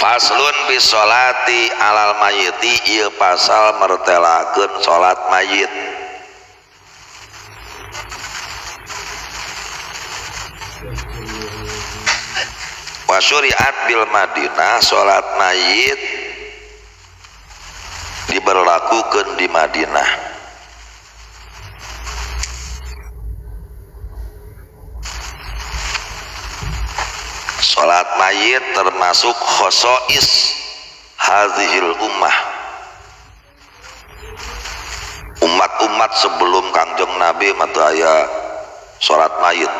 Faslun bi sholati alal mayyiti, ieu pasal mertelakeun salat mayit. Wa syuri'at bil Madinah, salat mayit diberlakukeun di Madinah. Salat mayit termasuk khosois hadhil ummah. Umat-umat sebelum Kangjeng Nabi mah teu aya salat mayit.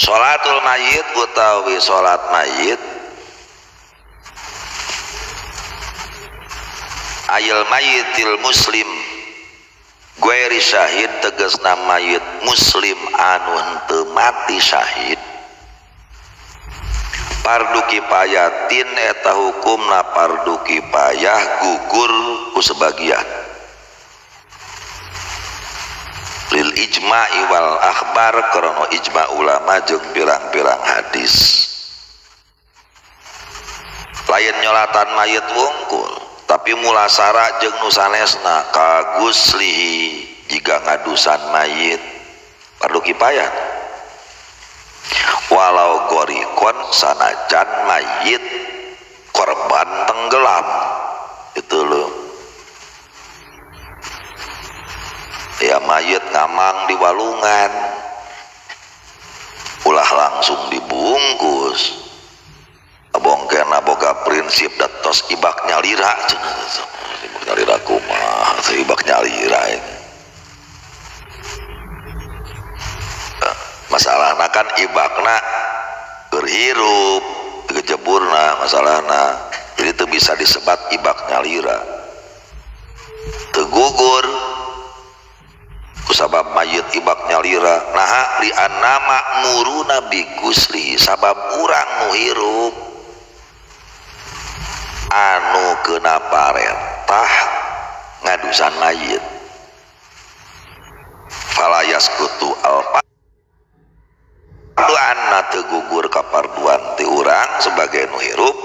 Sholatul mayit utawi sholat mayit ayil mayitil muslim gueri syahid, tegasna mayit muslim anu henteu mati syahid. Fardu kifayatin eta hukumna fardu kifayah gugur ku sebagian lil ijma'i wal akhbar, karena ijma ulama jeung pirang-pirang hadis. Lain nyolatan mayit wungkul, tapi mulasara jeung nu sanesna kaguslihi jiga ngadusan mayit fardu kifayah. Walau gorikon sanajan mayit korban tenggelam itu loh ya, mayit ngamang di walungan ulah langsung dibungkus. Bongkena boga prinsip datos ibak nyalira, ibak nyalira kumaha, ibak nyalira ini. Masalahna kan ibakna keur hirup kejeburna masalahna, jadi itu bisa disebat ibak nyalira teu gugur kusabab mayit ibak nyalira. Naha li anna ma'muruna bi gusli, sabab urang nu hirup anu kena parentah ngadusan mayit. Fala yaskutu al fardu teu gugur kaparduan ti urang sebagai nu hirup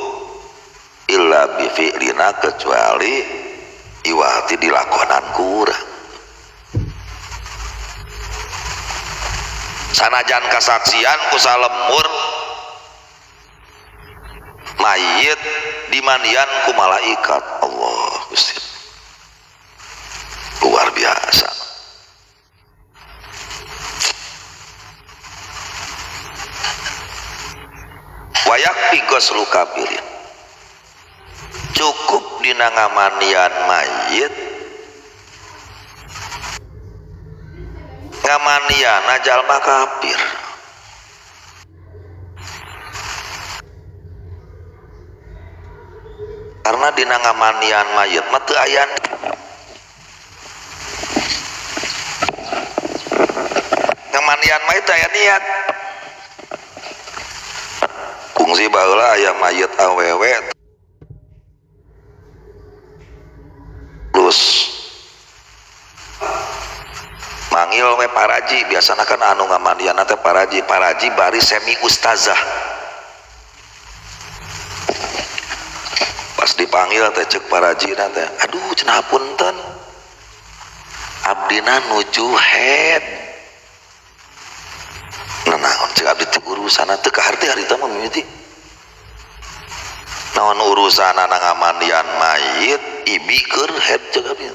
illa bi fi'lina, kecuali iwati dilakonan ku urang. Sanajan kasaksian ku salemur mayit dimandian ku malaikat. Allah Gusti, luar biasa. Wayak ghuslu kafirin, cukup dina ngamandian mayit ngamandian jalma kafir. Karena dina ngamandian mayit mah teu aya ngamandian mayit aya niat. Kungsi baheula aya mayit awewe terus manggil we paraji, biasana kan anu ngamandian teh paraji, paraji bari semi ustazah. Pas dipanggil teh cek paraji teh, aduh cenah punten abdina nuju head. Naon cek abdi teh urusana teu kaharti harita mah mimiti. Naon urusana ngamandian mayit ibi keur head cek abdi.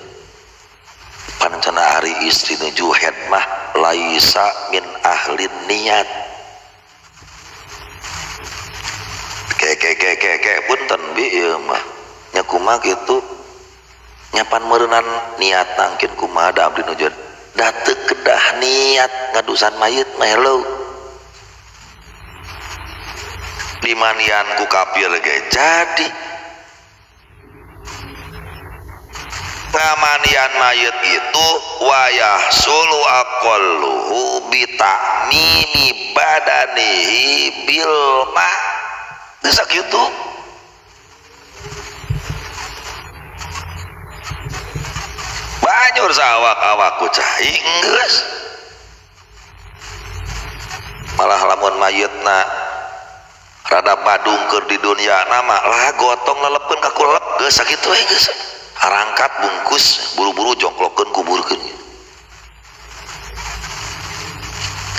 Pancana ari istri nuju head mah laisa min ahlin niat. Ke ke ke ke ke punten bi ieu mah nya kumaha kitu nyapan meureunnan niat nangkin kumaha da abdi nuju da teu kedah niat ngadusan mayit mah helo. Dimandian ku kafir ge jadi. Ngamandian mayit itu wayah sulu aqalluhu bita'mimi badanihi bil ma. Geus sakitu. Banjur sawak-awak ku cai geus. Malah lamun mayitna rada badung keur di dunia nama lah gotong lelepkeun ka kulep geus sakitu we geus. Arangkat bungkus buru-buru jongklokkeun kuburkeun.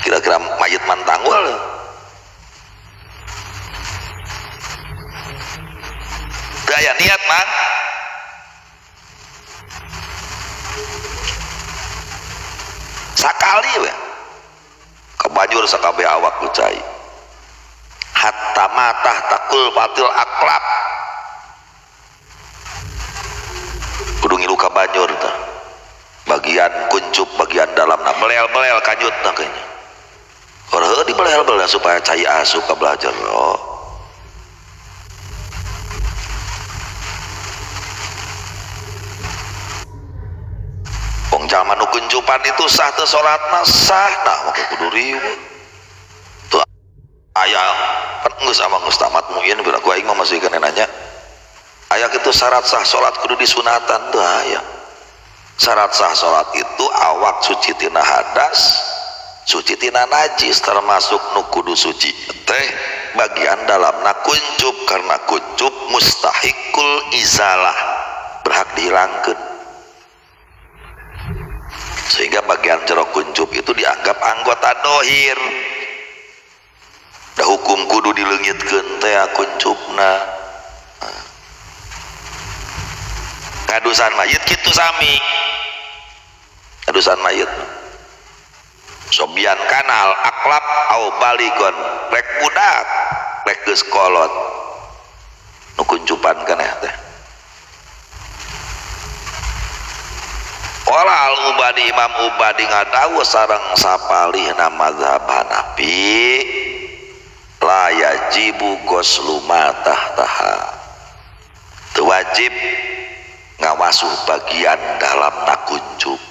Kira-kira mayit mantanggul. Teu aya niat man. Sakali we kebanjur sakabeh awak ku cai. Hatta matah takul fatil aklab. Kudu ngilu ka banjur tah. Bagian kuncup bagian dalamna belel-belel kanyutna kayaknya. Heuh dibelel-belel supaya cai asup ka belajar. Oh. Wong jalma nu kuncupan itu sah teu salatna sah nah maka kudu riweuh. Tuh aya kan geus ama geus tamat muin biraku aing mah masih kena nanya. Aya kitu syarat sah salat kudu disunatan tuh aya. Syarat sah salat itu awak suci tina hadas, suci tina najis, termasuk nu kudu suci teh bagian dalamna kuncup karena kuncup mustahikul izalah, berhak dihilangkeun. Sehingga bagian jero kuncup itu dianggap anggota dohir. Da hukum kudu dileungitkeun teh kuncupna. Kadusan mayit kitu sami. Kadusan mayit sobian kanal aklab au baligon rek budak rek geus kolot nu kuncupan keneh teh. Qala al Ubadi Imam Ubadi ngadawuh sareng sapalihna mazhab Hanafi la yajibu ghuslu ma tahtaha. Teu wajib ngawasuh bagian dalam kuncup.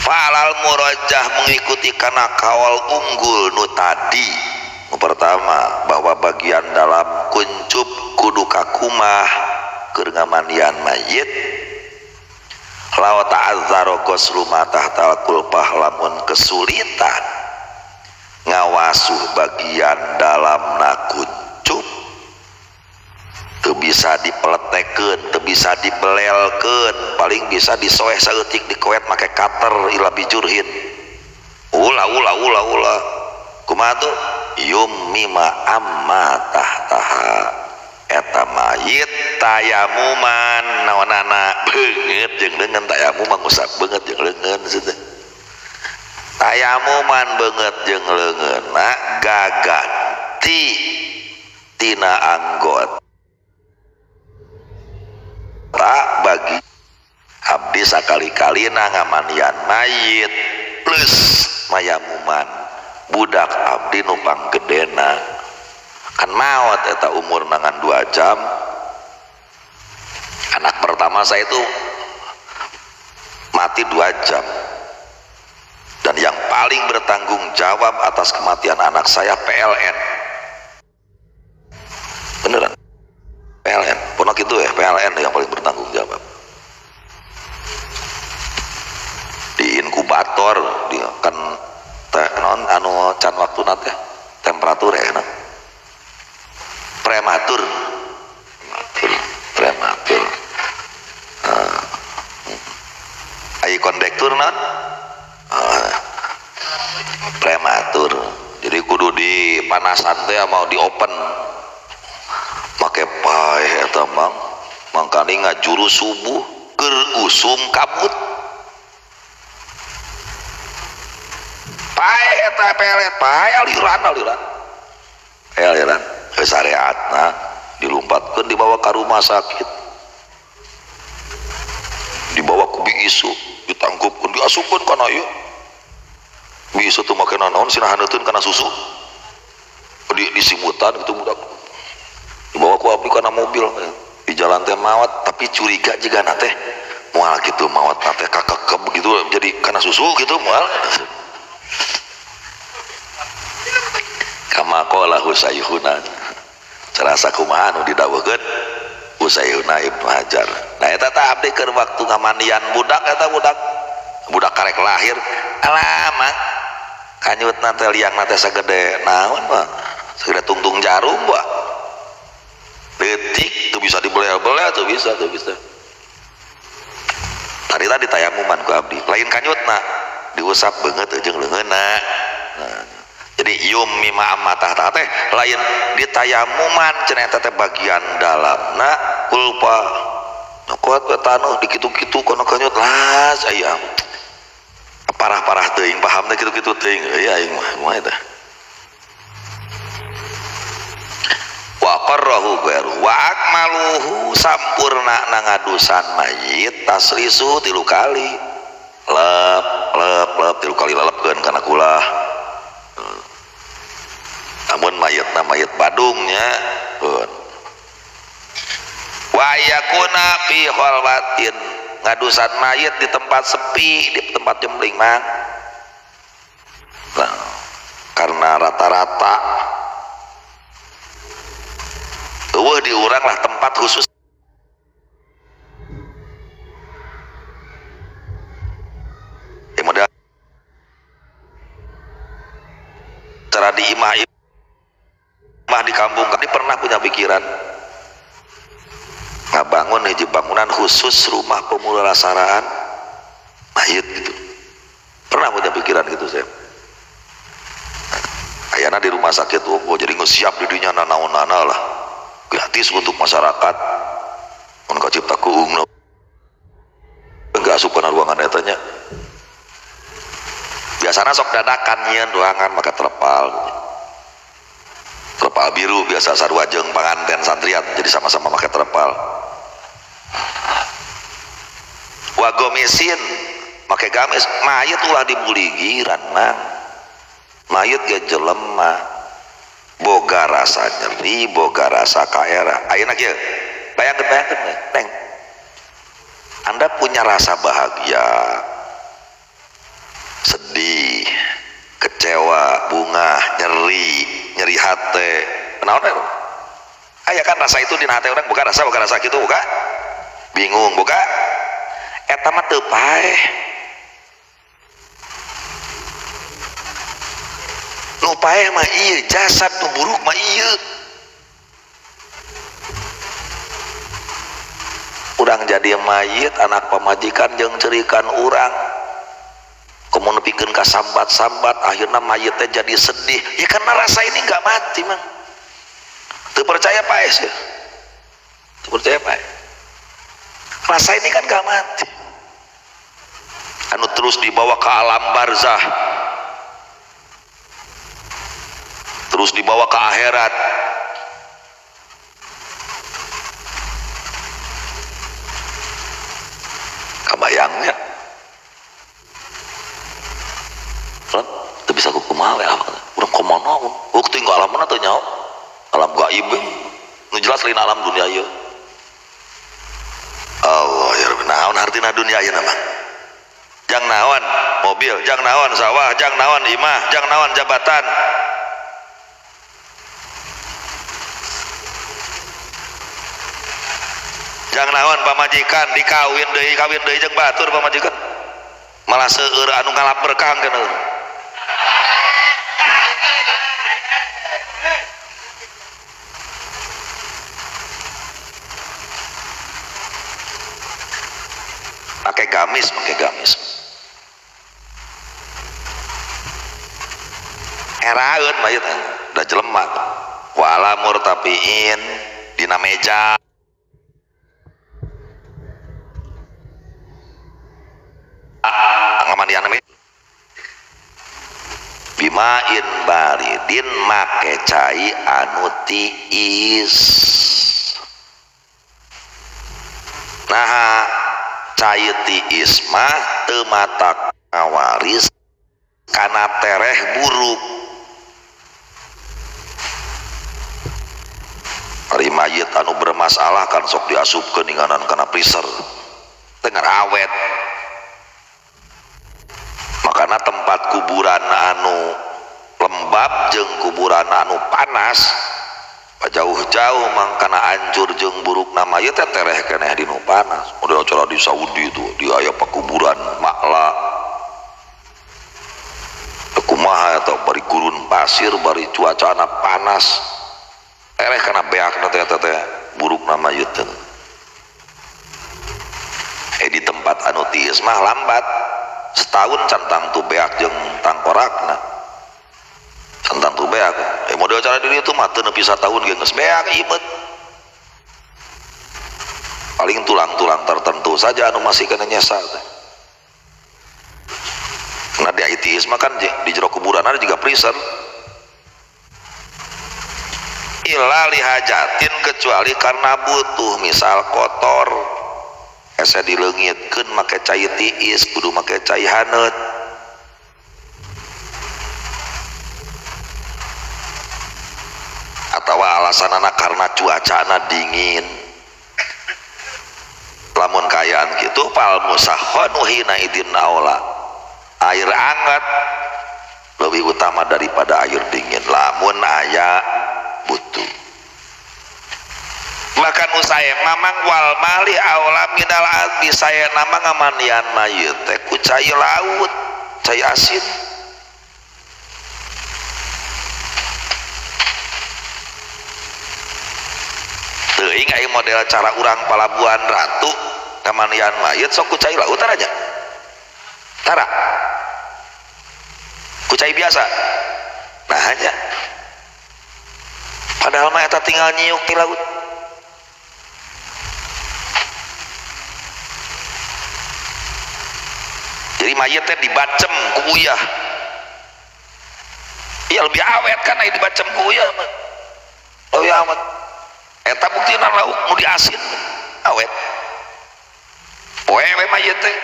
Falal murajah mengikuti kana kaul unggul nu tadi. Nu pertama bahwa bagian dalam kuncup kudu kakumah keur ngamandian mayit. Law ta'azzara ghuslu ma tahtal kulpah lamun kesulitan ngawasuh bagian dalam kuncup teu bisa dipeletekeun, teu bisa dibelelkeun, paling bisa disoeh saeutik dikoet make cutter ila bijurhin. Ulah ulah ulah ulah. Kumaha tuh? Yummima amma tahtaha. Eta mayit tayamuman naonana beungeut jeung leungeun tayamuman ngusap beungeut jeung leungeun cenah. Tayamuman beungeut jeung leungeunna gaganti tina anggota bagi abdi sakali-kalina ngamandian mayit plus mayamuman budak abdi nu panggedena kan maot eta umur nangan 2 jam. Anak pertama saya itu mati 2 jam dan yang paling bertanggung jawab atas kematian anak saya PLN. Beneran PLN, pernah gitu ya, PLN yang paling bertanggung jawab. Di inkubator, di kan teh non anu can waktuna teh temperatur ya nah. Prematur. Prematur. Ai kondektur non? Prematur. Jadi kudu dipanasan teh mau di open. Make paeh eta mang mangkani ngajuru subuh keur usum kabut. Paeh eta pelet, paeh aliran. Aliran ke syariatna dilumpatkeun dibawa ka rumah sakit. Dibawa ku biisu, ditangkupkeun, diasupkeun kana ieu. Biisu teu make nanaon cenah haneuteun kana susu. Di disimutan kitu budak. Dibawa ku abdi kana mobil di jalan teh maot tapi curiga jigana teh moal kitu maot teh kakekep gitu jadi kana susu gitu moal. Kama kama qala Husaihuna serasa kumaha anu didawuhkeun Husaihuna Ibnu Hajar. Nah eta tah abdi keur waktu ngamandian budak eta budak karek lahir alama kanyutna teh liangna teh sagede naon mah sagede tungtung jarum bah leutik teu bisa dibeleh-beleh teu bisa tadi tadi tayamuman ku abdi lain kanyutna diusap beungeut jeung leungeunna. Nah, jadi yum mima amatah teh lain ditayamuman cenah eta teh bagian dalamna kulpa kuat we tanuh dikitu-kitu kono kanyut las aya parah-parah teuing paham teh kitu-kitu teuing euy aing mah kumaha eta wa qarrahu ghairu wa akmaluhu sampurna ngadusan mayit taslisu 3 kali lep lep lep 3 kali lelepkeun kana kulah. Namun mayitna mayit badungnya wa yakuna fi khalwatin ngadusan mayit di tempat sepi di tempat jembling mah. Nah, karena rata-rata eueuh di urang lah tempat khusus ya, model cara di imah imah di kampung kami pernah punya pikiran ngabangun hiji bangunan khusus rumah pemulasaraan mayit gitu. Pernah punya pikiran gitu saya. Ayana di rumah sakit oh, jadi ngesiap di dunia nanaon-nana lah gratis untuk masyarakat. Mun kacipta kuungna enggak asup kana ruangan eta nya. Biasana sok dadakan nyieun ruangan maka terpal. Terpal biru biasa sarua jeung panganten santrian jadi sama-sama make terpal. Wagomisin make gamis mayit ulah dibuligiran mang. Mayit ge jelema boga rasa nyeri boga rasa kaera. Ayeuna kieu bayangkeun neng Anda punya rasa bahagia, sedih, kecewa, bungah, nyeri, nyeri hati. Naon eta? Aya kan rasa itu dina hati orang bukan rasa kitu buka. Bingung buka. Eta mah teu paeh. Nu paeh mah ieu jasad nu buruk mah ieu. Urang jadi mayit anak pamajikan jeung ceurikan urang. Komo nepikeun ka sambat-sambat akhirna mayit teh jadi sedih. Ya karena rasa ini enggak mati mang. Teu percaya paeh sih. Teu percaya paeh. Rasa ini kan enggak mati. Anu terus dibawa ke alam barzah. Terus dibawa ke akhirat. Kabayangnya. Teu bisa kumaha we urang kumaha urang tinggal alam mana teu nyaho alam gaib nu jelas lain alam dunia ieu. Allah ya Rabbi naon hartina dunia ieu mah jang naon mobil jang naon sawah jang naon imah jang naon jabatan jang naon pamajikan dikawin deui kawin deui jeung batur pamajikan malah seueur anu ngalap berkah kana. Pakai gamis, pakai gamis. Eraeun mayit da jelema. Wala murtafiin dina meja. Ngamandian meja. Bimain baridin make cai anu tiis. Nah, cai tiis mah teu matak ngawaris kana tereh buruk. Ari mayit anu bermasalah kan sok diasupkeun ninganan kana freezer. Teu ngarawet. Makana tempat kuburan anu lembab jeung kuburan anu panas Panas. Jauh-jauh mangkana hancur jeung buruk nama ieu teh tereh keneh di nu panas. Model cara di Saudi tuh di aya pakuburan Makla. Kumaha eta bari gurun pasir bari cuacana panas. Tereh kana beakna teh eta teh buruk nama ieu teh. Di tempat anu tiis mah lambat. Setahun can tangtu beak jeung tangkorakna. Can tangtu beak. Model cara diri itu mah teu nepi satahun ge geus beak imet. Paling tulang-tulang tertentu saja anu masih kena nyesa teh. Nah di ateis mah kan di jero kuburan ada juga freezer. Illa lihajatin kecuali karena butuh, misal kotor. Ese dileungitkeun make cai tiis kudu make cai haneut. Atawa alasanana karena cuacana dingin. Lamun kaayaan kitu fal musakhanu hina idin aula. Air hangat lebih utama daripada air dingin lamun aya butuh. Bahkan usaya mamang wal mali aula minal adbi saya nama ngamanian mayit teh ku cai laut, cai asin. Teuing aya model cara urang Palabuhan Ratu ngamanian mayit sok ku cai laut tara nya. Tara. Ku cai biasa. Nah hanya padahal mah eta tinggal nyiuk di laut. Jadi mayat teh dibacem ku uyah. Iya lebih awet kan aya dibacem ku uyah mah. Lebih awet. Eta buktina lauk nu diasin awet. Poe we mayat teh.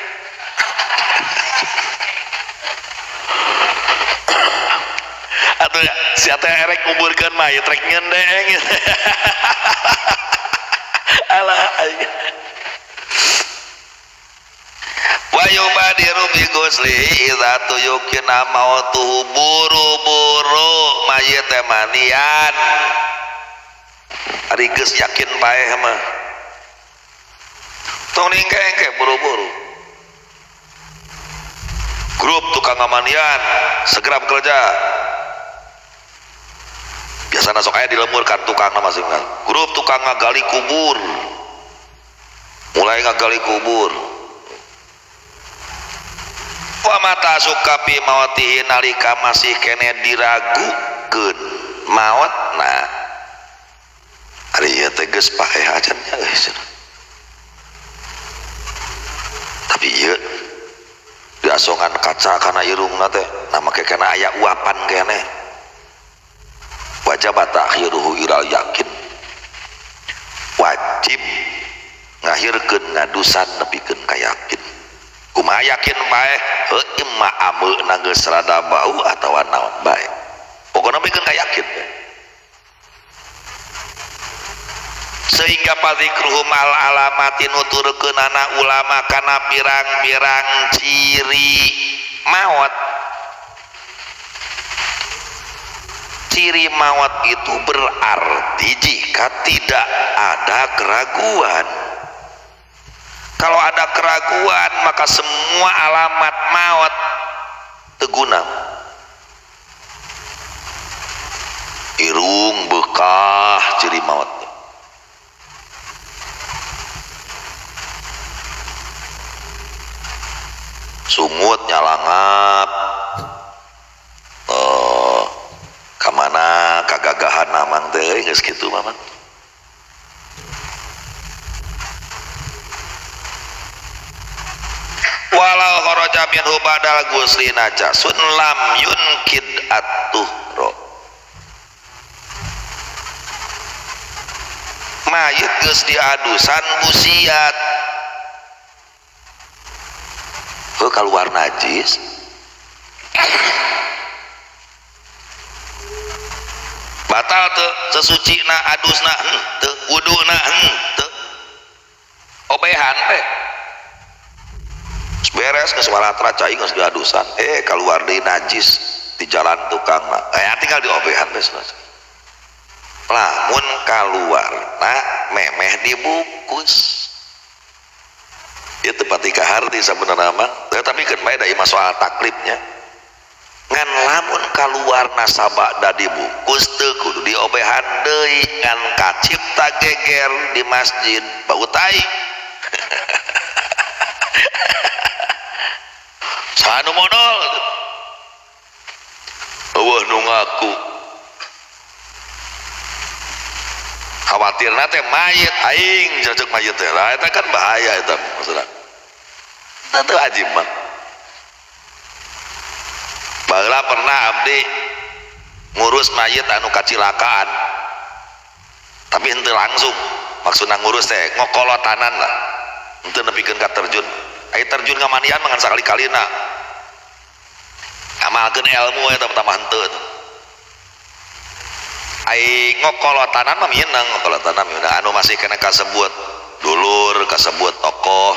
Atuh sia teh erek nguburkeun mayat rek ngendeng. Alah aing. Wa yubadiru bi ghusli idza tuyukina mautuhu buru-buru mayit teh manian. Ari geus yakin paeh mah. Tong ningkeng buru-buru. Grup tukang ngamanian segera bekerja. Biasana sok aya dilemurkan tukangna masing-masing. Grup tukang ngagali kubur. Mulai ngagali kubur. Wa mata sukapi mawatihi nalika masih kene diragukeun maotna. Ari ieu teh geus paeh acan nya euy cenah. Tapi ieu diasongan kaca kana irungna teh, nah make kana aya uapan keneh. Wajib ta'khiruhu ilal yakin. Wajib ngahirkeun ngadusan nepikeun ka yakin. Kumaha yakin bae heuh imma ameuna geus rada bau atawa naon bae. Pokona pikeun ka yakin. Sehingga padzikruhum al alamati nuturkeunana ulama kana pirang-pirang ciri maot. Ciri maut itu berarti jika tidak ada keraguan. Kalau ada keraguan maka semua alamat maut teguna. Irung bekah ciri maut. Sungut nyalangap. Kamana kagagahan amang teh geus kitu mamang. Walau kharaja minhu badal ghusli najasun lam yunkid at-tuhra. Mayit geus diadusan busiat. Heuh kaluar najis. Batal teu sesucina adusna henteu wuduna henteu. Obehan teh. Beres geus walatra cai geus diadusan. Kaluar deui najis di jalan tukangna. Tinggal diobehan teh selesai. Lamun kaluarna memeh dibungkus. Ieu teu pati kaharti sabenerna mah, tapi keun bae da ieu mah soal taklifnya. Ngan lamun kaluarna sabada dibungkus teu kudu diobehan deui, ngan kacipta geger di masjid bau tai. Saha nu modol? Eueuh nu ngaku. Khawatirna teh mayit aing cocok mayit teh. Lah eta kan bahaya eta maksudna. Eta teu ajib mah. Baheula pernah abdi ngurus mayit anu kacilakaan. Tapi henteu langsung. Maksudna ngurus teh ngokolotanan lah. Henteu nepikeun ka terjun. Ai terjun ngamanian mah ngan sakali-kalina. Amalkeun ilmu eta pertama henteu. Ai ngokolotanan mah minang, ngokolotanan minang anu masih kena kasebut dulur, kasebut tokoh.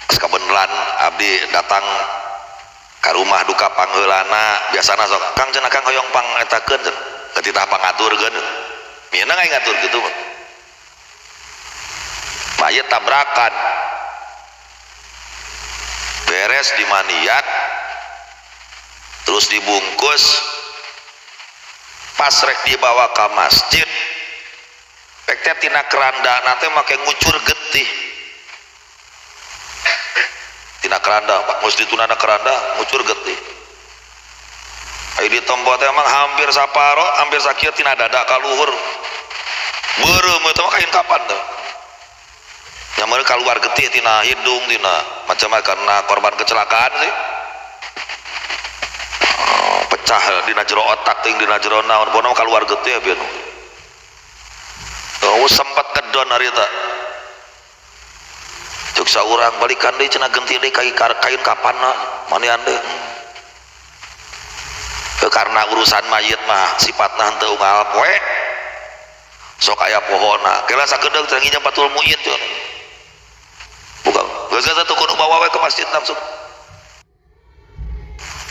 Pas kabeneran abdi datang ka rumah duka pangheulana, biasana sok Kang cenah Kang hoyong pangetakeun cenah. Titah pangaturkeun. Minang ai ngatur kitu mah. Mayit tabrakan. Beres dimanian terus dibungkus, pas rek dibawa ke masjid rek teh tina keranda teh make ngucur getih tina keranda, Pak geus ditunana keranda ngucur getih. Ai ditempo teh emang hampir saparo, hampir sakieu tina dada ka luhur. Beureum eta mah kain kapan teh. Nyameun keluar getih tina hidung tina macam-macam karena korban kecelakaan sih. Pecah dina jero otak ting dina jero naon pokona keluar getih bieu. Oh sempat kedon harita. Cuk saurang balikan deui cenah genti deui kain kapanna manian deui. Karena urusan mayit mah sifatna henteu unggal poe. Sok aya pohona. Kela sakedeung teh nginjem Fathul Muin teh. Bukan. Geus geus teu kudu bawa we ke masjid langsung.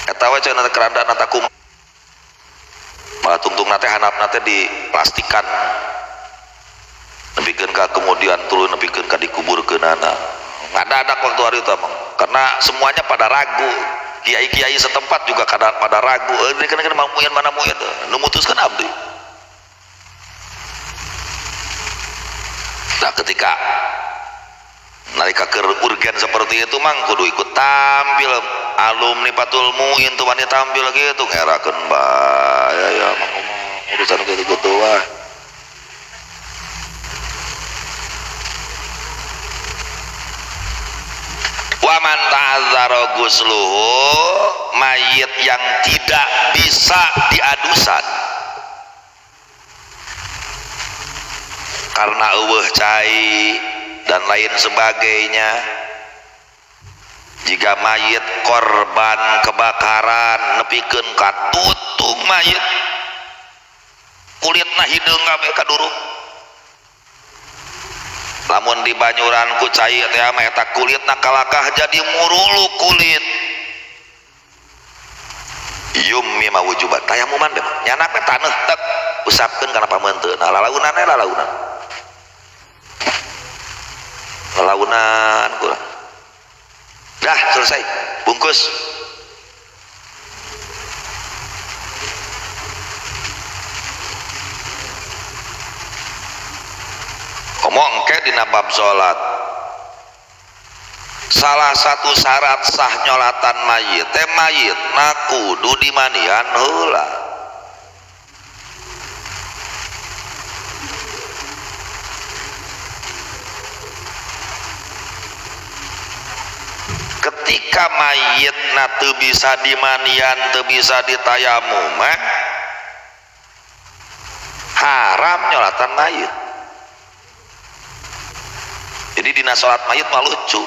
Eta we cenah kerandana takum. Malah tungtungna teh handapna teh diplastikan. Nepikeun ka kemudian tuluy nepikeun ka dikuburkeunana. Ngadadak waktu hari itu emang. Karena semuanya pada ragu. Kiai-kiai setempat juga pada ragu. Ini kan kan muin mana muin. Nu mutuskeun abdi. Nah ketika nalika keur urgen seperti itu mang kudu ikut tampil alumni Fathul Muin tuh wani tampil gitu ngerakeun bae ya mang urusan gitu-gitu wae. Wa man ta'azzara ghusluhu, mayit yang tidak bisa diadusan karena eueuh cai dan lain sebagainya. Jika mayit korban kebakaran nepikeun ka tutung mayit kulitna hideung kabeh kaduruk. Lamun dibanyuran ku cai teh mah eta kulitna kalakah jadi murulu kulit. Yummi mawujuban tayamuman deh nyanak we taneuh tek usapkeun kana pameunteuna lalaunan we lalaunan. Lalaunan kurang. Dah selesai bungkus. Komo engke dina bab salat. Salah satu syarat sah nyolatan mayit teh mayitna kudu dimanian heula. Ketika mayitna teu bisa dimanian, teu bisa ditayamuman, haram nyolatan mayit. Jadi dina salat mayit mah lucu.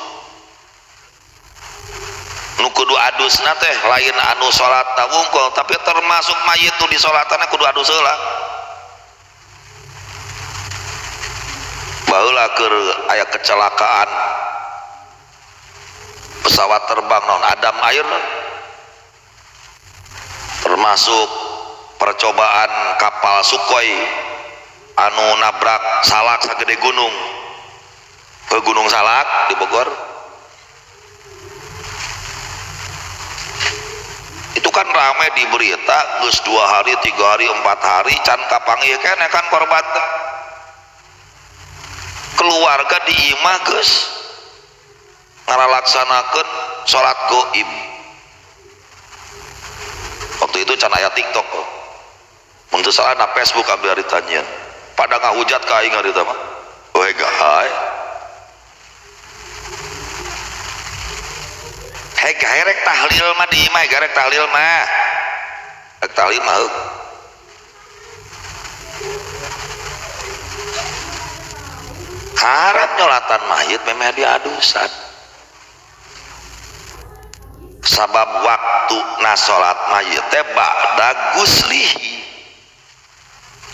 Nu kudu adusna teh lain anu salatna wungkul, tapi termasuk mayit nu disolatanna kudu adus heula. Baheula keur aya kecelakaan pesawat terbang non Adam Air, termasuk percobaan kapal Sukhoi Anu nabrak salak sagede gunung. Ke Gunung Salak di Bogor. Itu kan ramai di berita geus 2 hari, 3 hari, 4 hari can kapanggih keneh kan korban teh. Keluarga di imah geus ngaralaksanakeun salat goib. Waktu itu can aya TikTok. Mun teu salah na Facebook abdi harita nyieun. Pada ngahujat ka aing harita mah. Weh gahay. Hei gaherek tahlil mah di imah, garek tahlil mah. Rek tahlil mah heuk. Harap nyolatan mayit memeh diadusan. Sabab waktu na salat mayit teh ba'da guslihi.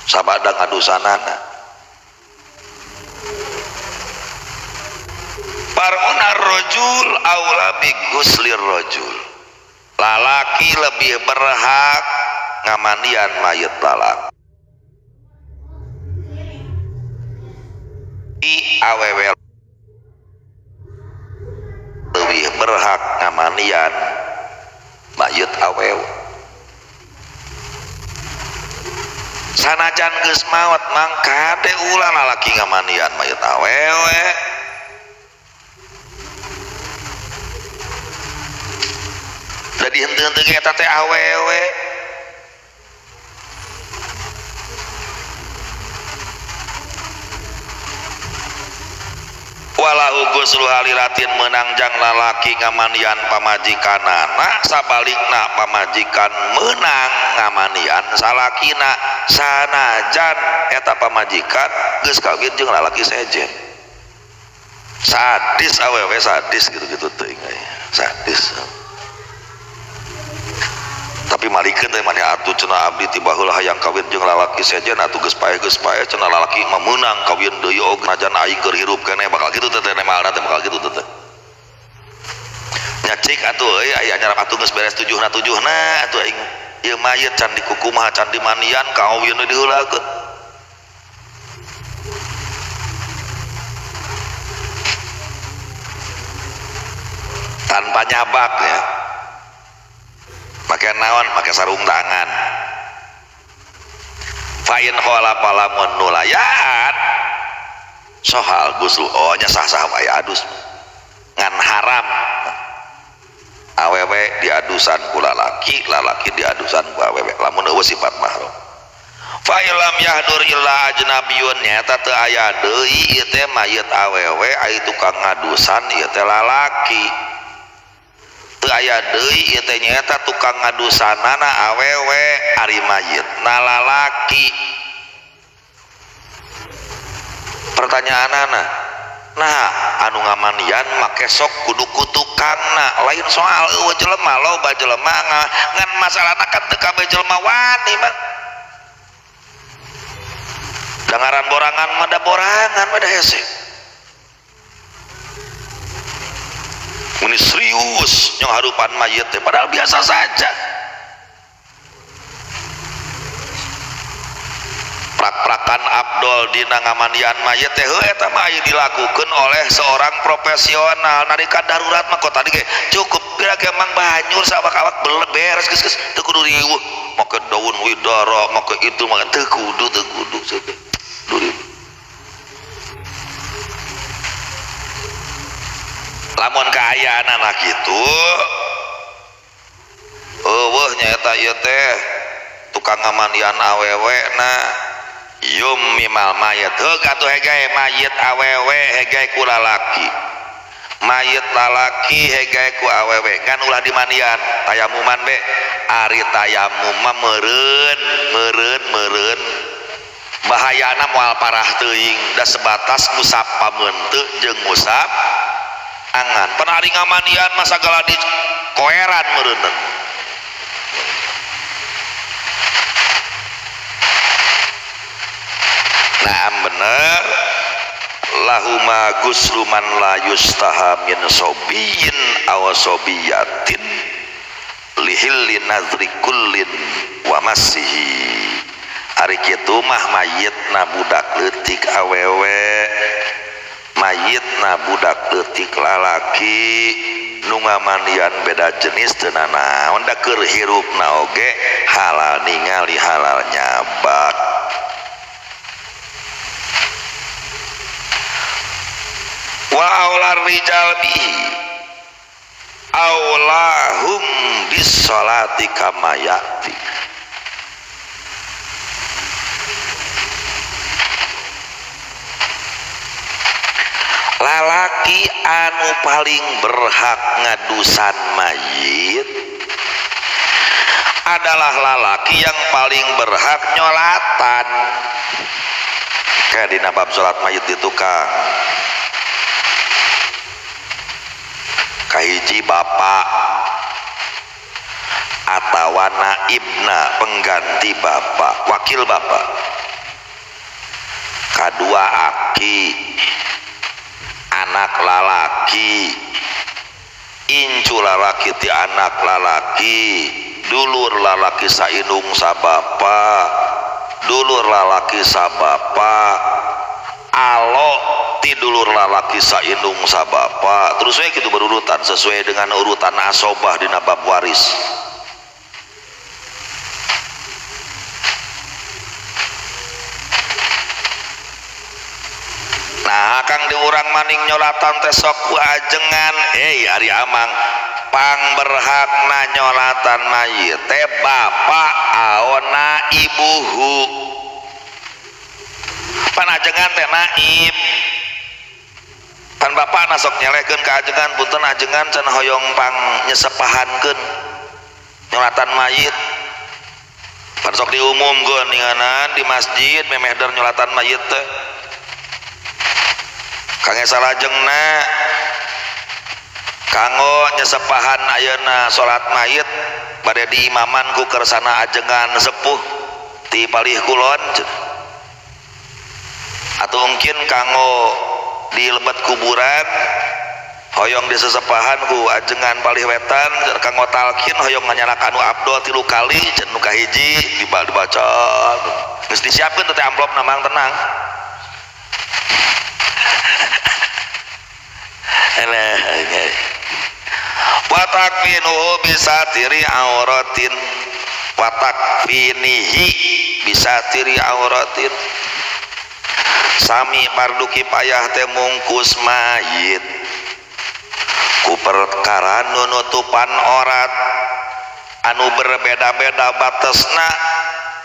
Sabada ngadusanana. Parun ar-rajul aula bi guslir rajul. Lalaki lebih berhak ngamandian mayit lalaki. Awewe lebih berhak ngamandian mayit awewe. Sanajan geus maot mangkade ulah lalaki ngamandian mayit awewe. Jadi henteu-henteu ge eta teh awewe. Walau guslu haliratin menang jang lalaki ngamandian pamajikanana, sabalikna pamajikan menang ngamandian salakina, sanajan eta pamajikan geus kawin jeung lalaki sejen. Sadis awewe, sadis gitu-gitu teuing euy. Sadis. Tapi malikeun teh maneh atuh cenah abdi ti baheula hayang kawin jeung lalaki sejen atuh geus paeh cenah lalaki mah meunang kawin deui oge najan aing keur hirup keneh bakal kitu teh teh malna teh bakal kitu teh teh. Nya cik atuh euy aya nyarap atuh geus beres tujuhna atuh aing ieu mayit can dikukumaha can dimandian kawin deui diheulakeun. Tanpa nyabak ya. Pakai naon, pakai sarung tangan. Fa'in khalafa lamun nulayan sohal guslu, oh nya sah-sah wae adus ngan haram. Awewe diadusan ku lalaki, lalaki diadusan ku awewe lamun eueuh sifat mahram. Fa illam yahdur illa ajnabiyun nyaeta teu aya deui ieu teh mayit awewe ai tukang ngadusan ieu teh lalaki. Teu aya deui ieu teh nyaeta tukang ngadusanana awewe ari mayitna lalaki. Pertanyaanana, nah anu ngamandian make sok kudu ku tukangna, lain soal eueuh jelema loba jelema ngan masalahna kan teu kabeh jelema wani mah. Dangaran borangan mah da borangan mah da hese. Ini serius yang harupan mayit teh padahal biasa saja. Prak-prakan Abdul dina ngamandian mayit teh heuh eta mah aya dilakukeun oleh seorang profesional. Nalika darurat mah kok tadi ge cukup kira ge mang banyur sawak-awak beres geus geus teu kudu riweuh make daun widara make itu make teu kudu teu kudu. Lamun kaayaan anak kitu eueuh nyaeta ieu teh tukang ngamandian awewe na yum mimal mayit heug atuh hegae mayit awewe hegae ku lalaki, mayit lalaki hegae ku awewe ngan ulah dimandian tayamuman be. Ari tayamum mah meureun meureun meureun bahayana moal parah teuing da sebatas ngusap pameunteuk jeung ngusap angan. Penari ngamandian mah sagala di koeran meureunna. Nah bener lahuma guslu man la yustaha min sobiyin aw sobiyatin lihilli nazri kullin wa masihi. Ari kitu mah mayitna budak leutik awewe, mayitna budak leutik lalaki, nu ngamandian beda jenis teu nanaon, da keur hirupna oge halal ningali halal nyabak. Wa aular rijal bihi aulahum bis salati kama ya'ti. Lalaki anu paling berhak ngadusan mayit adalah lalaki yang paling berhak nyolatan. Kayak dina bab salat mayit di tukang kahiji bapak atawa naibna pengganti bapak, wakil bapak, kadua aki, anak lalaki, incu lalaki ti anak lalaki, dulur lalaki saindung sabapa, dulur lalaki sabapa, alo ti dulur lalaki saindung sabapa, terus we kitu berurutan sesuai dengan urutan asobah dina bab waris. Nah, kang diurang maning nyolatan teh sok ku ajengan, ari amang pang berhakna nyolatan mayit teh bapak aona ibuhu. Pan ajengan teh naib. Pan bapak nasok nyelehkeun ka ajengan, punten ajengan cenah hoyong pang nyesepahankeun nyolatan mayit. Pan sok diumumkeun ninganan di masjid memeh der nyolatan mayit teh. Kangge salajengna kanggo nyesepahan ayeuna salat mayit bade diimaman ku kersana ajengan sepuh ti palih kulon, atau mungkin kanggo di lebet kuburan hoyong disesepahan ku ajengan palih wetan, kanggo talkin hoyong nganyalak anu abdol 3 kali cenah nu kahiji dibaca geus disiapkeun teh amplopna mang tenang. Watakfinuhu bisa tiri auratin, watakfinihi bisa tiri auratin. Sami fardu kifayah teh mungkus mayit ku perkara nunutupan orat anu berbeda-beda batesna,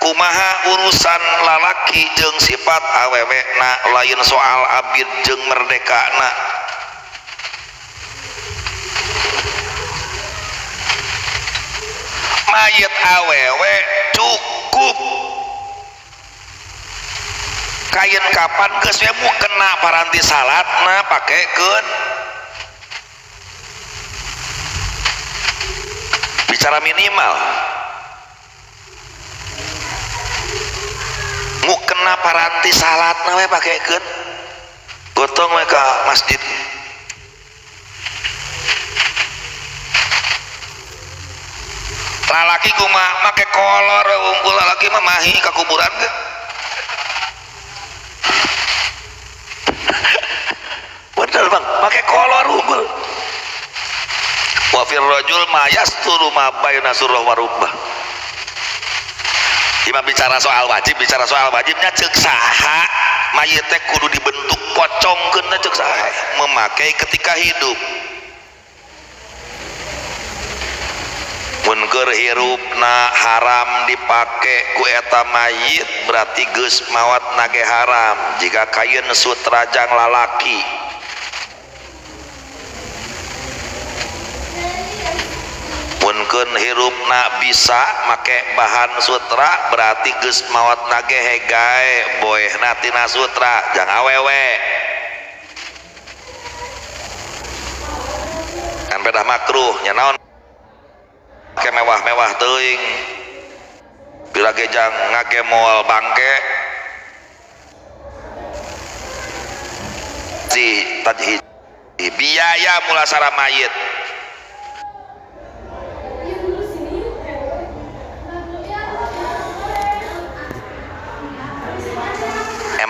kumaha urusan lalaki jeung sifat awewena, lain soal abid jeung merdekana. Mayit awewe cukup kain kapan geus we mu kena paranti salatna pakekeun. Bicara minimal mu kena paranti salatna we pakekeun, gotong we ka masjid. Lalaki kumaha make kolor unggul, lalaki mah mahi ka kuburan ge. Bener bang, make kolor unggul. Wa fir rajul ma yasturu ma baina surah wa rukbah. Ima bicara soal wajib, bicara soal wajibnya ceuk saha mayit teh kudu dibentuk pocongkeun teh ceuk saha memakai ketika hidup. Mun keur hirupna haram dipake ku eta mayit berarti geus maot nage haram jika kain sutra jang lalaki. Mun keur hirupna bisa make bahan sutra berarti geus maot nage hegae boehna tina sutra jang awewe. Kan pedah makruh nya naon ke mewah-mewah teuing bila gejang ngagemol bangke si tajhid biaya mulasara mayit.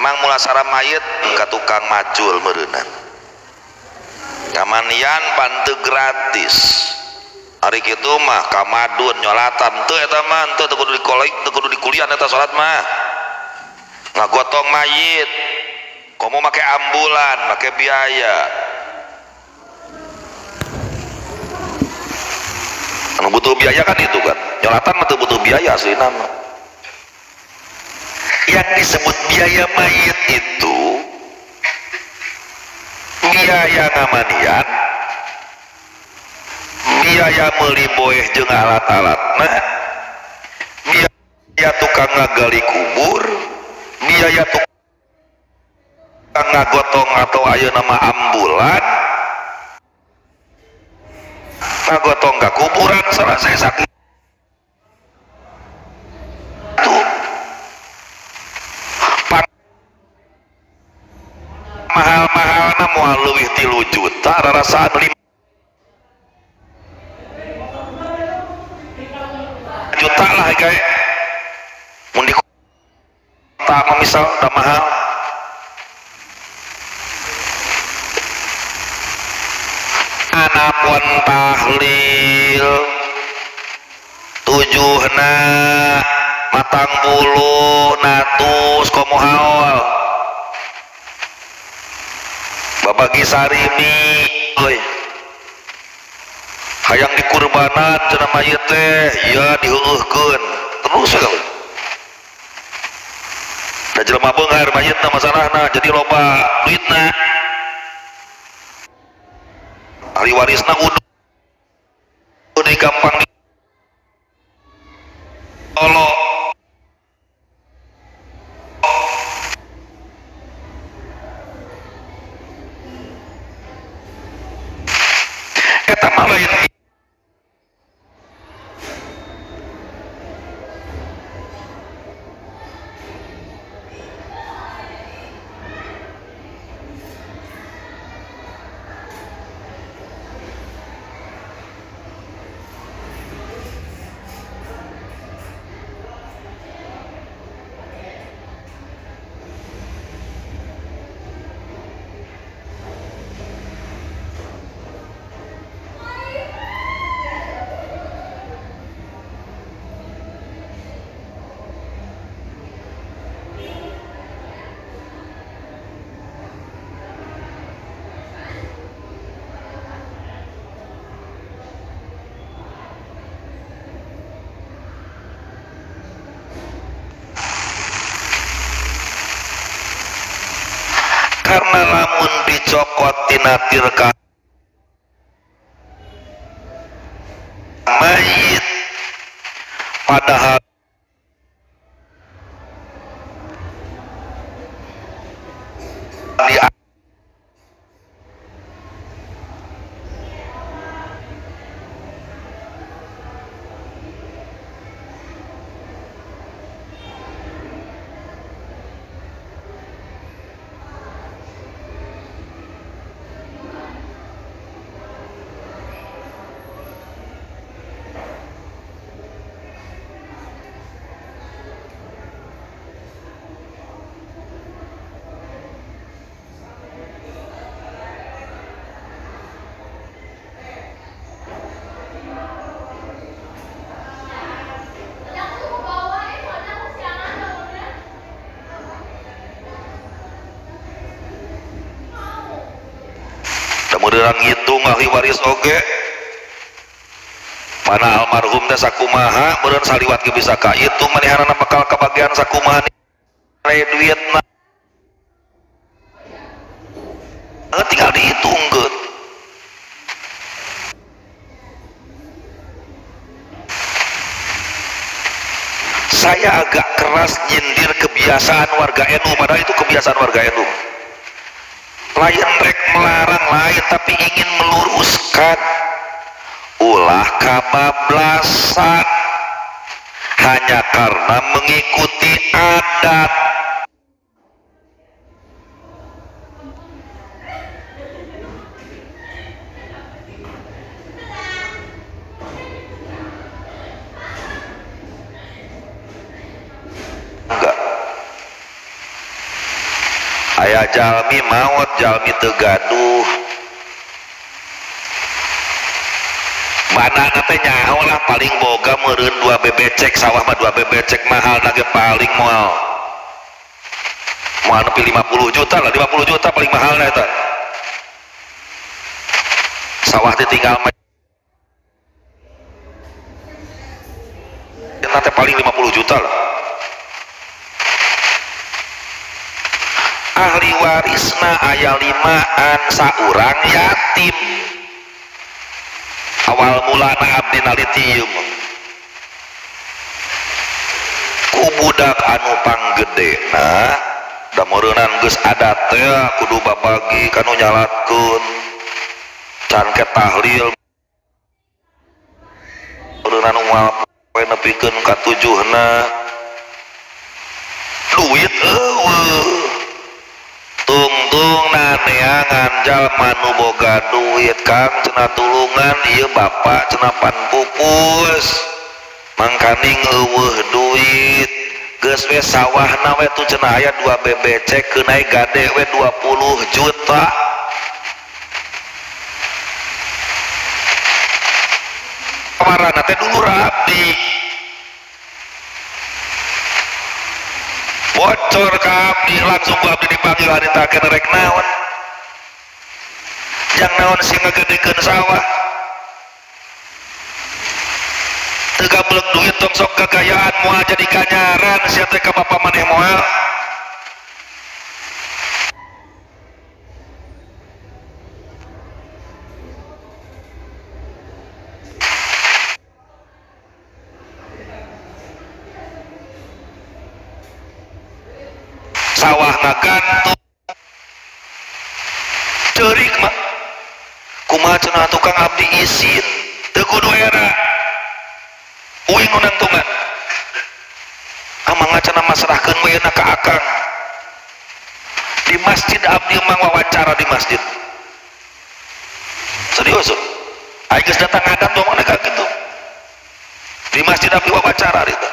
Mang mulasara mayit ka tukang macul meureunna. Ngamanian pan teu gratis. Ari kitu mah ka madun nyolatan teu eta mah teu kudu dikolik, teu kudu dikulian eta salat mah. Ngagotong mayit komo make ambulan, make biaya. Anu butuh biaya kan itu kan. Nyolatan mah teu butuh biaya aslina mah. Yang disebut biaya mayit itu biaya ngamanian, biaya meuli boeh jeung alat-alatna, biaya tukang ngagali kubur, biaya tukang ngagotong atau ayeuna mah ambulan, ngagotong ka kuburan selesai sakit. Mahal-mahalna moal leuwih 3 juta rarasaan 5 juta lah kayak mun di kota mah misal udah mahal. Anapun tahlil tujuhna matang bulu natus komo haol babagi sarimi euy hayang dikurbanan cenah mayit teh ya diheueuhkeun terus we kabeh. Da jelema beunghar mayitna masalahna jadi loba duitna. Ahli warisna udah gampang ditolong. Eta mah lain karena lamun dicokot tina tirka mayit padahal di meureurang ngitung ahli waris oge mana almarhum teh sakumaha meureun saliwat ge bisa kahitung manehanana bakal kabagian sakumaha nilai duitna tinggal dihitungkeun. Saya agak keras nyindir kebiasaan warga NU, padahal itu kebiasaan warga NU. Lain rek melarang lain, tapi ingin meluruskan. Ulah kabablasan hanya karena mengikuti adat. Enggak. Aya jalmi maot jalmi teu gaduh. Banana teh nyaho lah paling boga meureun 2 bebecek sawah mah 2 bebecek mahal na ge paling moal. Moal nepi 50 juta lah, 50 juta paling mahalna eta. Sawah ditinggal mah teh paling 50 juta lah. Ahli warisna aya 5an saurang yatim. Awal mulana abdi naliti ieu mah. Ku budak anu panggedena da meureunan geus adat teh kudu babagi kanu nyalatkeun can ke tahlil meureunan moal poe nepikeun ka tujuhna duit eueuh tungtung naneangan jalma nu boga duit Kang cenah tulungan ieu bapak cenah pan pupus mangkaning eueuh duit geus we sawahna we tuh cenah aya 2 bebecek keunai gade we 20 juta. Kamarana teh dulur abdi bocor ka abdi langsung ku abdi dipanggil harita keneh rek naon jang naon sing ngagedekeun sawah teu gablek duit tong sok kekayaan moal jadi kanyaran sia teh ka bapa maneh moal. Sawah ngagantung ceurik mah kumaha cenah tukang abdi isin teu kudu era uing nu nangtungan amang cenah masrahkeun we na ka akang di masjid abdi mang wawancara di masjid serius aing geus datang adat dong mana ka kitu di masjid abdi wawancara harita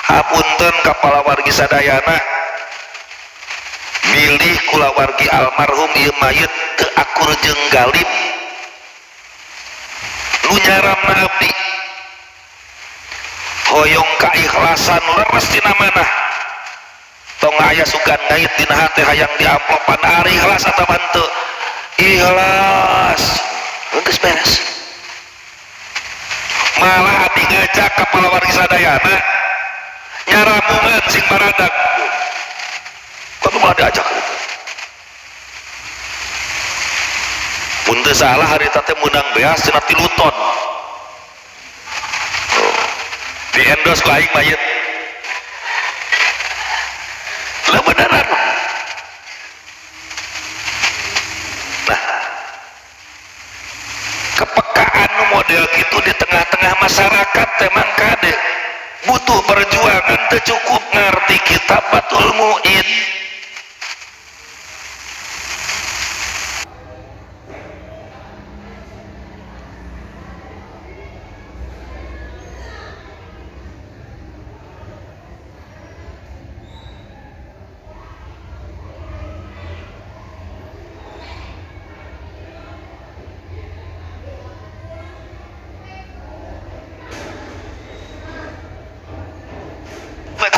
hapunten kapala wargi sadayana bilih kulawargi almarhum ieu mayit teu akur jeung galib nu nyaramna abdi hoyong kaikhlasan leres dina manah tong aya sugan ngait dina hate hayang diamplopan ari ikhlas atawa henteu ikhlas geus beres malah abdi ngajak ka palawargi sadayana nyaramungan sing baradag tapi malah diajak gitu. Mun teu salah harita teh meunang beas cenah 3 ton. Oh. Di endorse ku aing mayit. Lah beneran. Nah, kepekaan model gitu di tengah-tengah masyarakat teh mang kade butuh perjuangan teu cukup ngarti kitab Fathul Mu'in.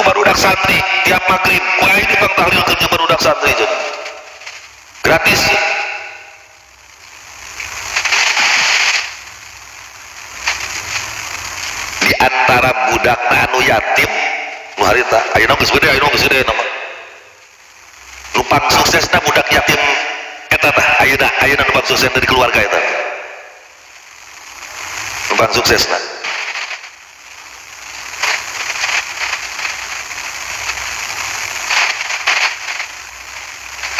Barudak santri tiap maghrib ku aing dipang tahlilkeun jeung barudak santri jeung gratis. Di antara budak anu yatim nu harita ayeuna geus gede ayeuna geus gede nama nu pang suksesna budak yatim eta tah ayeuna ayeuna nu pang suksesna di keluarga eta nu pang suksesna.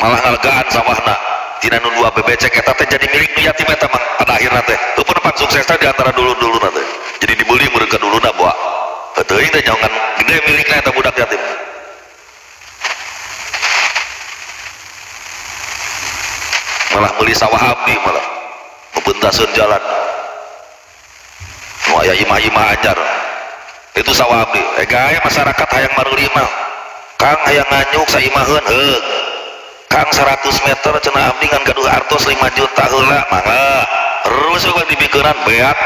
Malah ngalegaan sawahna tina nu 2 bebecek eta teh jadi milik nu yatim eta mang pada akhirna teh teu pun pang suksesna di antara dulur-dulurna teh jadi dibeli meureun ka dulurna boa teuing teh nyaongan gede milikna eta budak yatim. Malah meuli sawah abdi malah ngebeuntaseun jalan nu aya imah-imah anyar itu sawah abdi gaya masyarakat hayang mareuli mah Kang hayang nganyuk saimaheun heug Kang 100 meter cenah abdi ngan gaduh artos 5 juta heula mangga. Terus we dibikeun beak.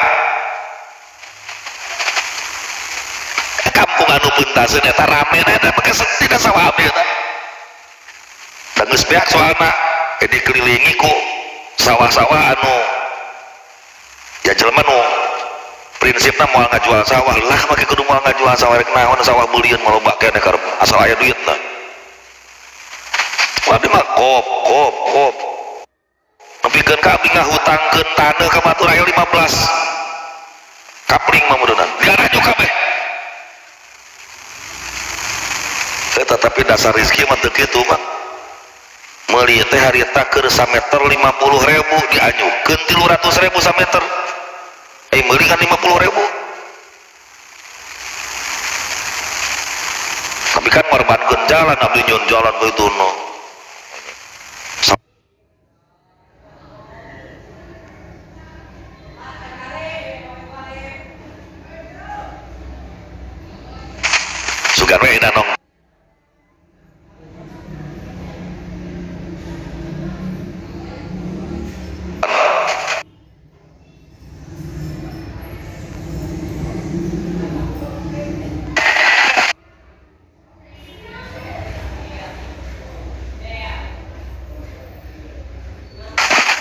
Kampung anu puntaseun eta rame eta make sedih da sawah abdi eta. Da geus beak soalna dikelilingi ku sawah-sawah anu ya jelema nu prinsipna moal ngajual sawah lah make kudu moal ngajual sawah rek naon sawah beulieun maloba keneh karep asal aya duitna. Abdi mah kop kop kop nepikeun ka abdi ngahutangkeun taneuh ka batur aya 15 kapling mah meureunna diaraju kabeh. Tetapi dasar rezeki mah teu kitu mah. Meuli teh harita keur sameter 50.000 dianyukeun 300.000 sameter. Meuli kan 50.000. Tapi kan ngorbankeun jalan abdi nyeun jalan kitu no. Sugan we danong.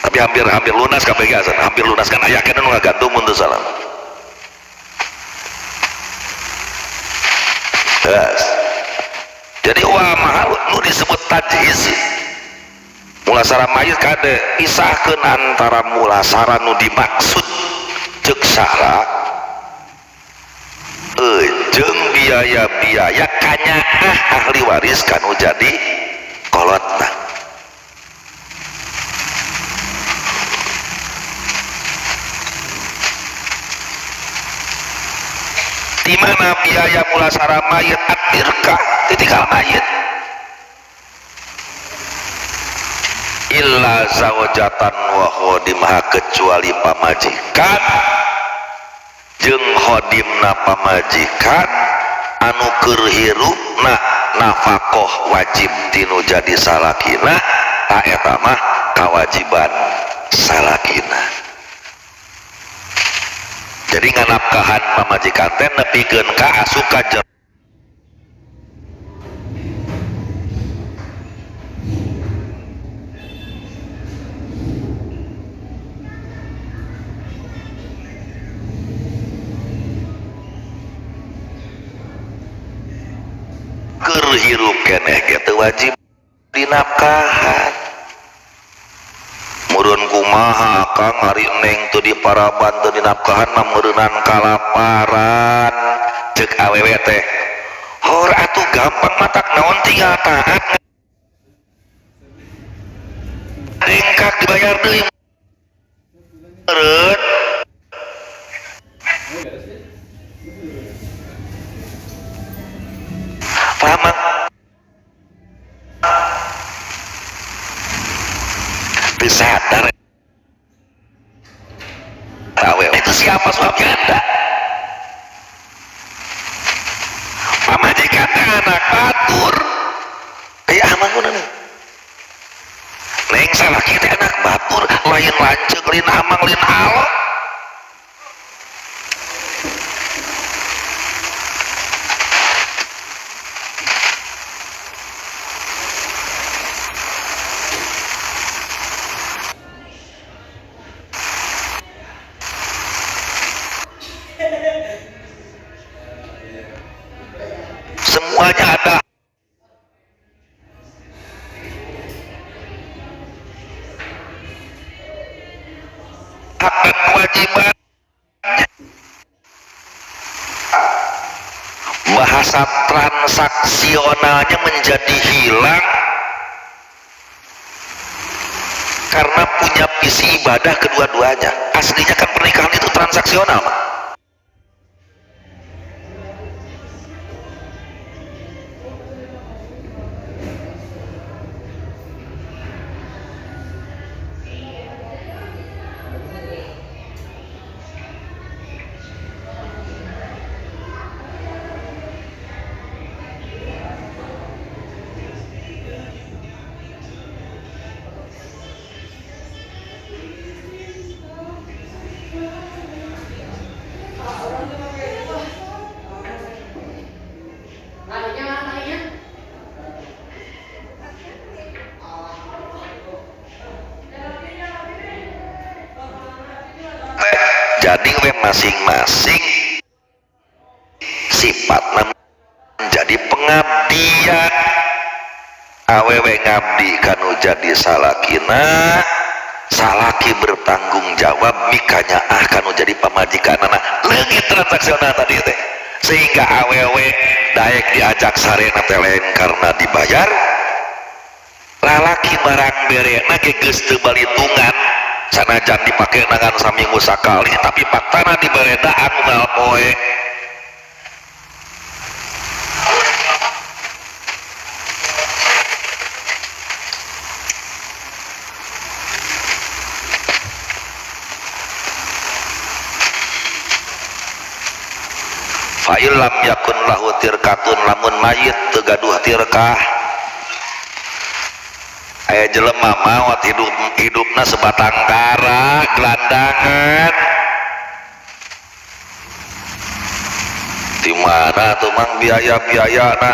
Tapi hampir lunas KPG asan, hampir lunas kan aya keneh nu ngagantung mun teu salah. Yes. Jadi wah mahal nu disebut tajhiz. Mulasara mayit kade pisahkeun antara mulasara nu dimaksud ceuk sara jeung biaya-biaya kanyaah ahli waris kanu jadi kolotna. Di mana biaya mulasara mayit atirkah ditinggal mayit illa zaujatan wa khodimha kecuali pamajikan jeung khodimna pamajikan anu keur hirupna nafakoh wajib tinu jadi salakina ta eta mah kawajiban salakina. Jadi nganapkahan pamajikan teh nepikeun ka asup ka keur hirup keneh ge teu wajib dinafkahan. Meureun kumaha akang ari neng teu diparaban teu dinafkahan mah meureunan kalaparan ceuk awewe teh. Hor atuh gampang matak naon tinggal taat ringkak dibayar deui meureun. Paham? Sadar itu siapa suami anda? Pamajikan anak batur kayak amang nih neng salah kita anak batur lain lanceuk lain amang lain alo. Semuanya ada hak dan kewajiban. Bahasa transaksionalnya menjadi hilang karena punya visi ibadah kedua-duanya. Aslinya kan pernikahan itu transaksional, Pak. Jadi we masing-masing sifatna menjadi pengabdian. Awewe ngabdi kanu jadi salakina, salaki bertanggung jawab mikanya ah kanu jadi pamajikanana. Leungit transaksional tadi teh, sehingga awewe daek diajak sarena teh lain karena dibayar, lalaki barang berena ge geus teu balitungan sanajan dipake nangan saminggu sakali, tapi faktana diberedaan unggal poe. Fa'il lam yakun lahu tirkatun, lamun mayit teu gaduh tirkah, aya jelema maot hidupna sebatang kara gelandangan. Di mana tuh mang biaya-biayana?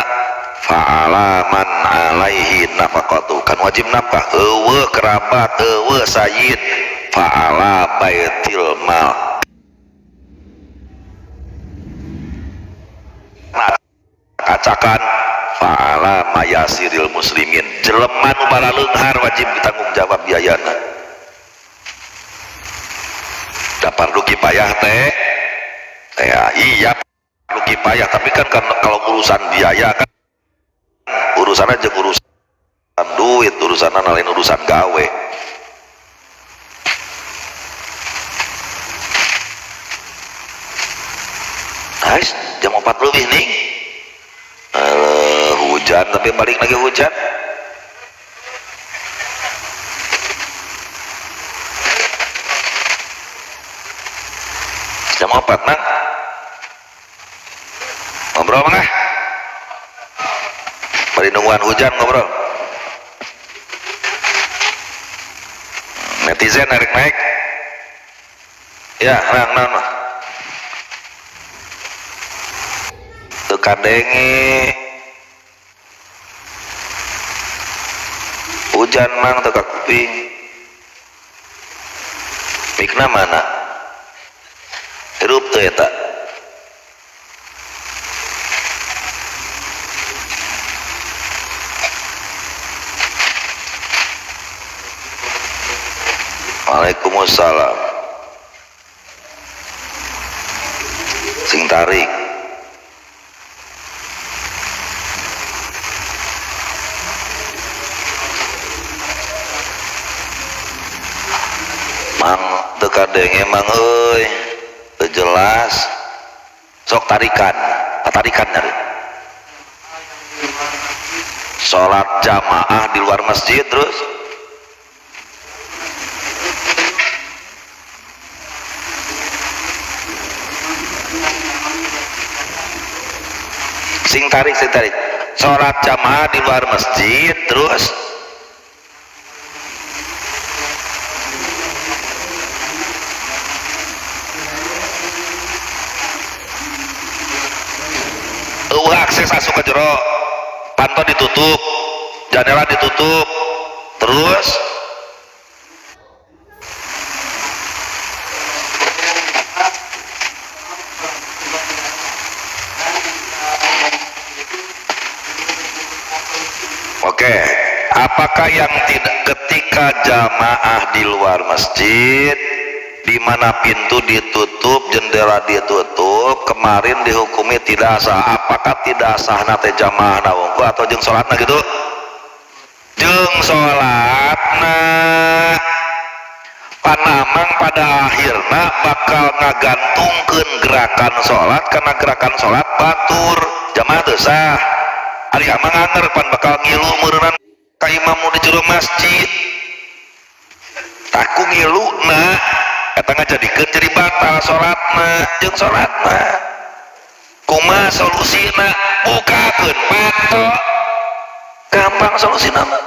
Fa'ala man alaihi nafaqatu, kan wajib nafkah, eueuh kerabat, eueuh sayyid, fa'ala baitil mal. Kacakan fa'ala mayasiril muslimin, jelema nu baraleunghar wajib ditanggung jawab biayana. Da fardu kifayah teh ya iya fardu kifayah, tapi kan kalau urusan biaya kan urusannya jeung urusan duit, urusanna lain urusan gawe. Guys, jam 4 lebih nih. Hujan, tapi balik lagi hujan. Jam 4 nang. Ngobrol mana? Bari nungguan hujan ngobrol. Netizen naik-naik. Ya, nang nang. Teu kadenge. Hujan mang teu ka kuping. Mikna mana? Hirup teu eta. Waalaikumsalam. Sing tarik. Mang teu kadenge mang euy, teu jelas. Sok tarikan, tarikan nyari. Salat jamaah di luar masjid terus. Sing tarik, sing tarik. Salat jamaah di luar masjid terus. Eueuh akses asup ke jero, panto ditutup, jendela ditutup, terus oke, apakah yang tidak ketika jamaah di luar masjid di mana pintu ditutup, jendela ditutup, kemarin dihukumi tidak sah. Apakah tidak sah nate jamaah wungkul atau jeung salatna gitu? Jeung salatna. Panamang pada akhirna bakal ngagantungkeun gerakan salat karena gerakan salat batur, jamaah teu sah. Ari amang anger pan bakal ngilu meureunnan ka imam nu di jero masjid. Taku ngiluna eta ngajadikeun jadi batal salatna jeung salatna. Kumaha solusina? Bukakeun panto. Gampang solusina mah.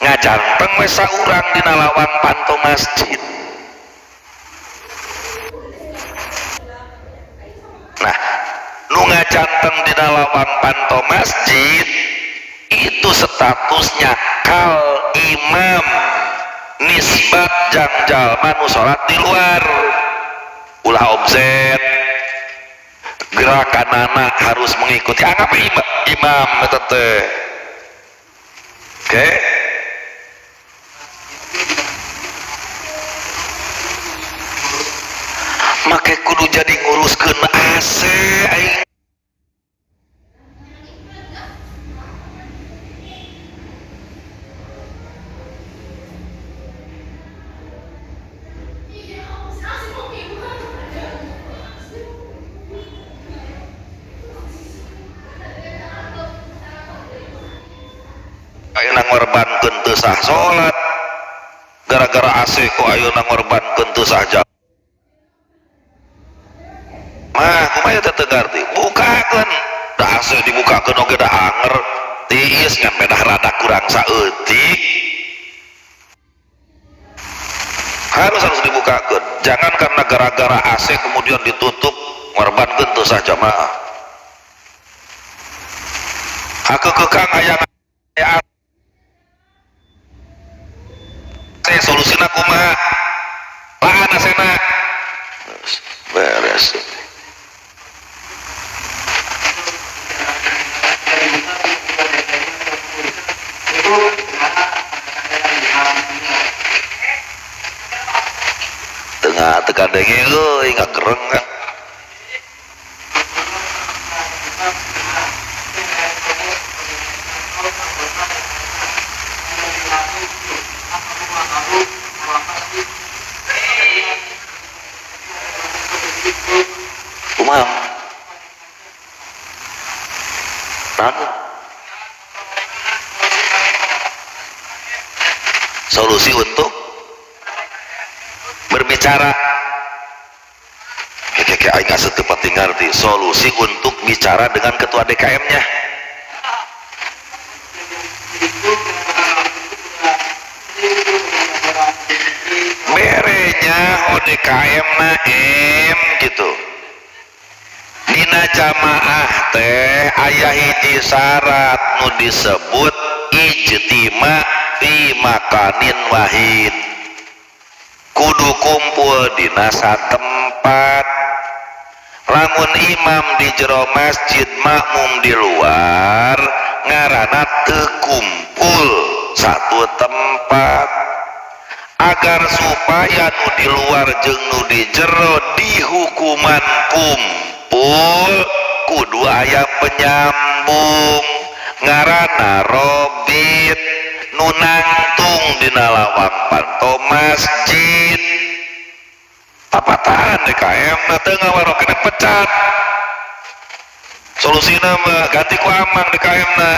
Ngajanteng we saurang dina lawang panto masjid. Nah, nu ngajanteng dina lawang panto masjid itu statusnya kal imam nisbat jang jalma nu salat di luar. Ulah omset. Gerakan anak harus mengikuti anggap imam eta teh. Oke. Make kudu jadi nguruskeun AC aing. Ayeuna ngorbankeun teu sah salat gara-gara AC ku ayeuna ngorbankeun teu sah jamaah. Kumaha teh teu ngarti? Bukakeun da AC dibukakeun oge da anger tiis ngan pedah rada kurang saeutik. Harus dibukakeun. Jangan karena gara-gara AC kemudian ditutup ngorbankeun teu sah jamaah. Hakeukeukang aya AC solusina kumaha? Lahan AC-na. Beres. Tengah tekan denge euy ngagereng kan. Umam. Solusi untuk berbicara. Keke aing asa teu pati ngarti. Solusi untuk bicara dengan ketua DKM-nya. Berenya ODKM na M gitu. Dina jamaah teh aya hiji syarat nu disebut ijtima fi makanin wahid. Kudu kumpul dina satempat. Lamun imam di jero masjid, makmum di luar, ngaranna teu kumpul satu tempat. Agar supaya nu di luar jeung nu di jero dihukuman kumpul, kudu aya penyambung ngaranna robit nu nangtung dina lawang panto masjid. Papatahan DKM na teu ngawarokena pecat. Solusina mah ganti ku amang DKM na.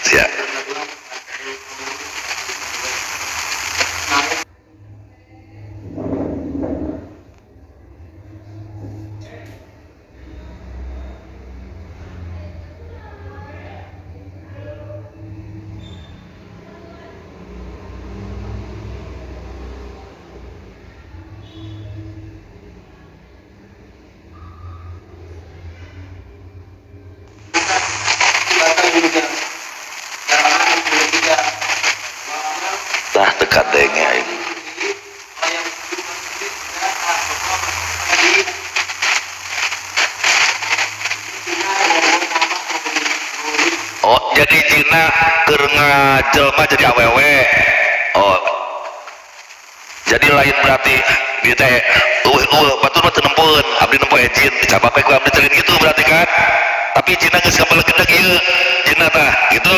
Siap. Tah teka denge aing. Oh, jadi Cina keur ngajelma jadi awewe. Oh. Jadi lain berarti dia teh eueuh batur mah teu nempoeun, abdi nempo jin, dicabak we ku abdi teuing gitu berarti kan. Tapi Cina geus kabelegedeg ieu. Cina tah gitu.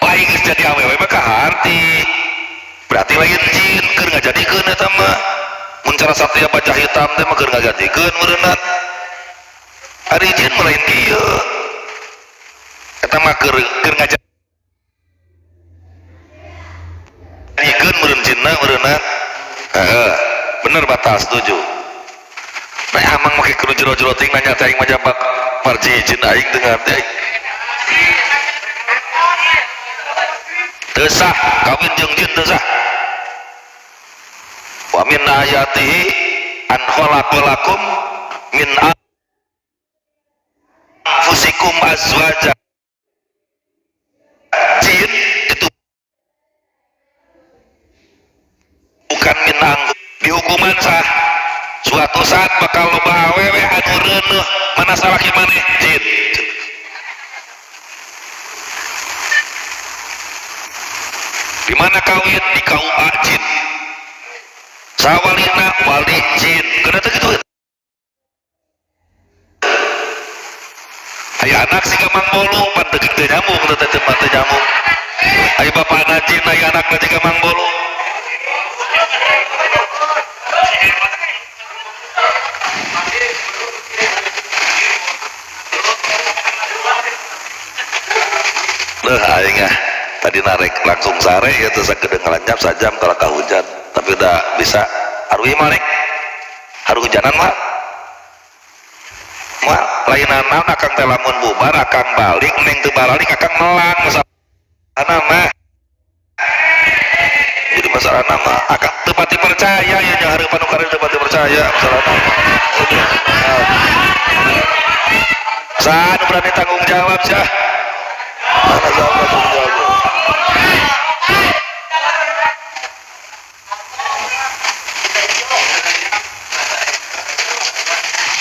Lain geus jadi awewe mah kaharti. Berarti lain jin keur ngajadikeun eta mah. Mun cara satria baja hitam teh mah keur ngajadikeun meureunna. Ari jin mah lain kieu. Eta mah keur ngajadikeun meureun jinna meureunna. Heeh, bener batal setuju. Nah amang make kudu jero-jero ting nanya teh aing mah jabak marji jin aing teu ngarti aing. Teu sah kawin jeung jin teu sah. Wa min ayatihi an khalaqalakum min anfusikum azwaja. Jin itu bukan minang dihukuman sah. Suatu saat bakal loba awewe anu reuneuh mana salaki maneh jin. Di mana kawin di KUA jin. Sawalina wali jin. Kenapa gitu? Aya anak siga Mang Bolu pan teu nyambung teu teu nyambung. Aya bapana jin aya anakna siga Mang Bolu. Duh aing ah tadi narek langsung sare ya teu sakedeung ngalancap sajam kalau kahujan tapi udah bisa haru ieu mah rek haru hujanan mah mah lainan naon akang teh lamun bubar akang balik neng teu baralik akang melang masalahna mah jadi masalahna mah akang teu pati percaya ya nya hareupan nu kareu teu pati percaya masalahna mah saha nu berani tanggung jawab sia mana siapa tanggung jawab.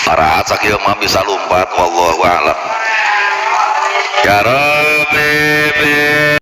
Para sakieu mah bisa lompat wallahu a'lam. Ya Rabbi.